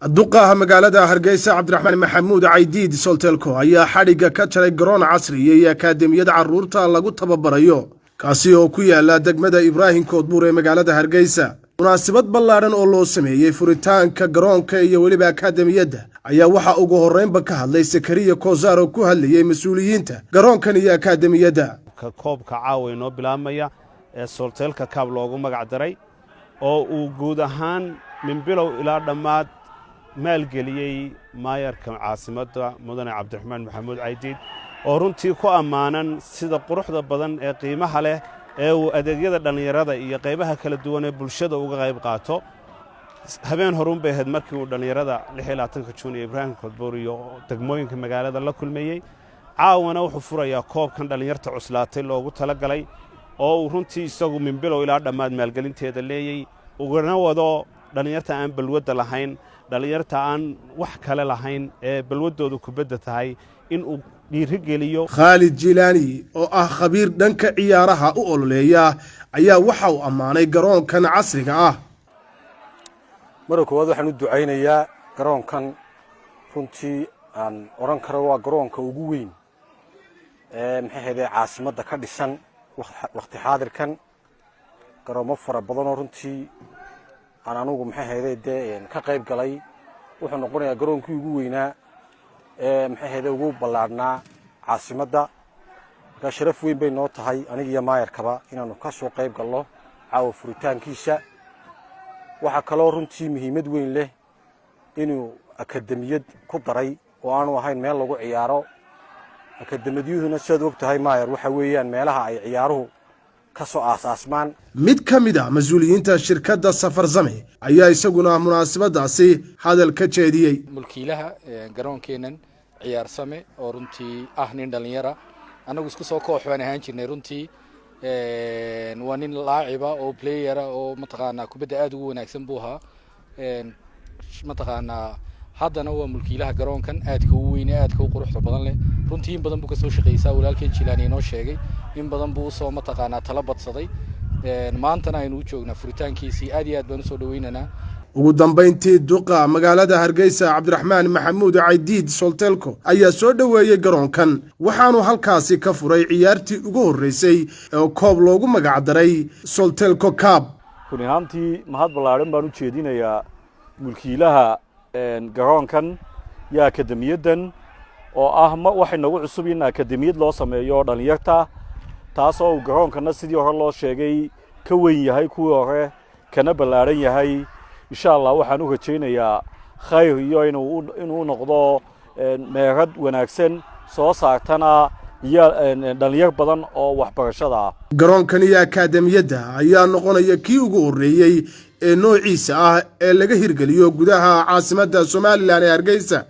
Duqaha magaalada Hargeysa, Cabdiraxmaan Maxamuud Caydiid Soltelco, ayaa xadhigga ka jaray garoon casriya iyo akaademiyad carruurta lagu tababarayo, kaasi oo ku yaala degmada Ibraahim Koodbuur ee magaalada Hargeysa. Munaasabad ballaadhan oo loo sameeyey furitaanka garoonka iyo weliba akaademiyadda ayaa waxaa ugu horreynba ka hadlay Sakariya Kosaar oo ku hadlayey mas-uuliyiinta garoonkan iyo akaademiyadda. Koobka caawa inoo bilaabmaya ee Soltelco Cup loogu magac daray, oo uu guud ahaan min bilow ilaa dhammaad maalgeliyey maayarka caasimadda, Mudane Cabdiraxmaan Maxamuud Caydiid, oo runtii ku ammaanan sida quruxda badan ee qiimaha leh ee uu adeegyada dhallinyarada iyo qaybaha kala duwan ee bulshada uga qayb qaato. Habeen horuun bay ahayd markii uu dhallinyarada 26-ka Juun iyo Ibraahim Koodbuur iyo degmooyinka magaalada la kulmeeyey. Caawana wuxuu furayaa koobkan dhallinyarta cuslaatay loogu talagalay, oo uu runtii isagu min bilow ilaa dhammaad maalgelinteeda leeyey, ugana wado dhallinyarta aan balwadda lahayn, dhallinyarta aan wax kale lahayn ee balwaddoodu kubadda tahay, in uu dhiirigeliyo. Khaalid Jilaani oo ah khabiir dhanka ciyaaraha u ololeeya ayaa waxa uu ammaanay garoonkan casriga ah. Marka koowaad, waxaan u ducaynayaa garoonkan. Runtii aan odhan karo waa garoonka ugu weyn ee, maxay ahayde, caasimadda ka dhisan wakhti xaadirkan. Garoomo fara badanoo runtii aan anugu, maxay ahayde, dee ka qayb galay, wuxuu noqonayaa garoonkii ugu weynaa ee, maxay ahayde, ugu ballaadhnaa caasimadda. Markaa sharaf weyn bay noo tahay aniga iyo maayarkaba inaanu ka soo qayb galno caawa furitaankiisa. Waxaa kaloo runtii muhiimad weyn leh inuu akademiyad ku daray oo aanu ahayn meel lagu ciyaaro. Akademiyaduna, sidaad og tahay, maayar, waxa weeyaan meelaha ay ciyaaruhu ka soo aasaasmaan. Mid ka mid ah mas-uuliyiinta shirkadda Safarsame ayaa isaguna munaasabadaasi hadal ka jeediyey. Mulkiilaha garoonkeennan Ciyaarsame, oo runtii ah nin dhallinyara, annagu isku soo koox baan ahaan jirnay. Runtii waa nin laaciba oo player ah oo, mataqaanaa, kubadda aada ugu wanaagsan buu ahaa. Mataqaanaa, haddana waa mulkiilaha garoonkan aadka u weyne, aadka u quruxda badan leh. Runtii in badan buu kasoo shaqeysaa. Walaalkeen Jilaani inoo sheegay in badan buu usoo, mataqaanaa, tala badsaday. Maantana aynu u joognaa furitaankiisii. Aad iyo aad baan usoo dhaweynaynaa. Ugu dambayntii, duqa magaalada Hargeysa, Cabdiraxmaan Maxamuud Caydiid Soltelco, ayaa soo dhoweeyey garoonkan, waxaanu halkaasi ka furay ciyaartii ugu horreysay ee koob loogu magacdaray Soltelco Cup. Run ahaantii, mahad ballaadhan baan u jeedinayaa mulkiilaha garoonkan iyo akademiyaddan, oo ah ma waxay nagu cusub in akademiyad loo sameeyo dhallinyarta, taasoo uu garoonkana, sidii hore loo sheegay, ka weyn yahay kuwii hore, kana ballaadhan yahay. Insha Allah, waxaan u rajaynayaa khayr iyo inuu noqdo meerad wanaagsan soo saartana iyo dhallinyar badan oo waxbarashada ah. Garoonkan iyo akaademiyadda ayaa noqonaya kii ugu horreeyey ee noociisa ah ee laga hirgeliyo gudaha caasimadda Somaliland ee Hargeysa.